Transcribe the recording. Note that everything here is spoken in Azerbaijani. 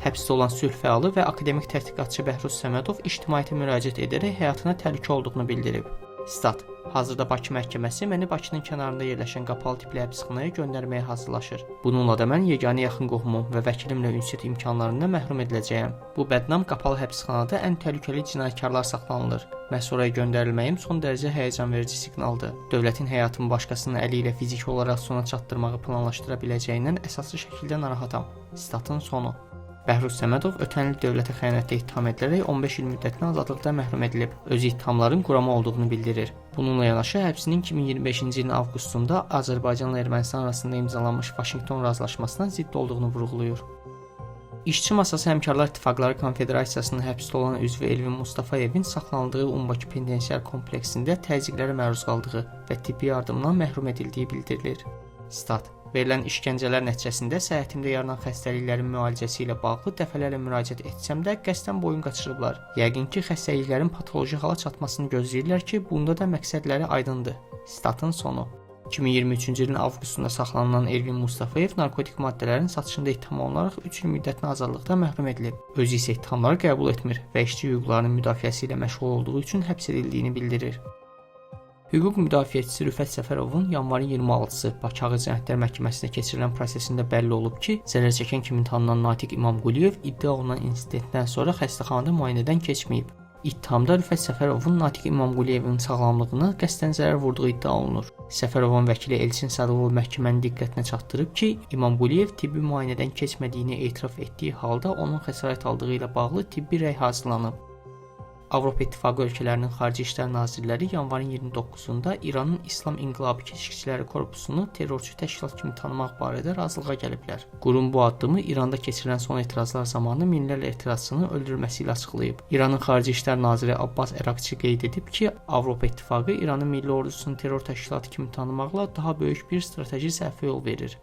Həbsdə olan sülh fəalı və akademik tədqiqatçı Bəhruz Səmədov ictimaiyyətə müraciət edərək həyatına təhlükə olduğunu bildirib. Stat: Hazırda Bakı məhkəməsi məni Bakının kənarında yerləşən qapalı tipli həbsxanaya göndərməyə hazırlaşır. Bununla da mən yeganə yaxın qohumum və vəkilimlə ünsiyyət imkanlarından məhrum ediləcəyəm. Bu bədnam qapalı həbsxanada ən təhlükəli cinayətkarlar saxlanılır. Məhz oraya göndərilməyim son dərəcə həyəcanverici siqnaldır. Dövlətin həyatımı başqasının əli ilə fiziki olaraq sona çatdırmağı planlaşdıra biləcəyindən əsaslı şəkildə narahatam. Statın sonu. Bəhruz Səmədov ötən il dövlətə xəyanətdə ittiham edilərək 15 il müddətinə azadlıqdan məhrum edilib. Özü ittihamların qurama olduğunu bildirir. Bununla yanaşı həbsinin 2025-ci ilin avqustunda Azərbaycanla Ermənistan arasında imzalanmış Vaşinqton razılaşmasına zidd olduğunu vurğulayır. İşçi Masası Həmkarlar İttifaqları Konfederasiyasının həbsdə olan üzvü Elvin Mustafayevin saxlanıldığı Umbakı penitensiar kompleksində təzyiqlərə məruz qaldığı və tibbi yardımdan məhrum edildiyi bildirilir. Stat: Verilən işgəncələr nəticəsində səhhətimdə yaranan xəstəliklərin müalicəsi ilə bağlı dəfələrlə müraciət etsəm də qəsdən boyun qaçırıblar. Yəqin ki, xəstəliklərin patoloji hala çatmasını gözləyirlər ki, bunda da məqsədləri aydındır. Statın sonu. 2023-cü ilin avqustunda saxlanılan Elvin Mustafayev narkotik maddələrin satışında ittiham olunaraq 3 il müddətinə azadlıqdan məhrum edilib. Özü isə ittihamları qəbul etmir və işçi hüquqlarının müdafiəsi ilə məşğul olduğu üçün həbs edildiyini bildirir. Hüquq müdafiəçisi Rüfət Səfərovun yanvarın 26-sı Bakı Ağır Cinayətlər Məhkəməsində keçirilən prosesində bəlli olub ki, zərər çəkən kimi tanınan Natiq İmamquliyev iddia olunan insidentdən sonra xəstəxanada müayinədən keçməyib. İttihamda Rüfət Səfərovun Natiq İmamquliyevin sağlamlığına qəsdən zərər vurduğu iddia olunur. Səfərovun vəkili Elçin Sadıqov məhkəmənin diqqətinə çatdırıb ki, İmamquliyev tibbi müayinədən keçmədiyini etiraf etdiyi halda onun xəsarət aldığı ilə bağlı tibbi rəy hazırlanıb. Avropa İttifaqı ölkələrinin xarici İşlər nazirləri yanvarın 29-da İranın İslam İnqilabı Keşikçiləri Korpusunu terrorçu təşkilat kimi tanımaq barədə razılığa gəliblər. Qurum bu addımı İranda keçirilən son etirazlar zamanı minlərlə etirazçının öldürülməsi ilə açıqlayıb. İranın Xarici İşlər naziri Abbas Ərakçi qeyd edib ki, Avropa İttifaqı İranın milli ordusunu terror təşkilatı kimi tanımaqla daha böyük bir strateji səhvə yol verir.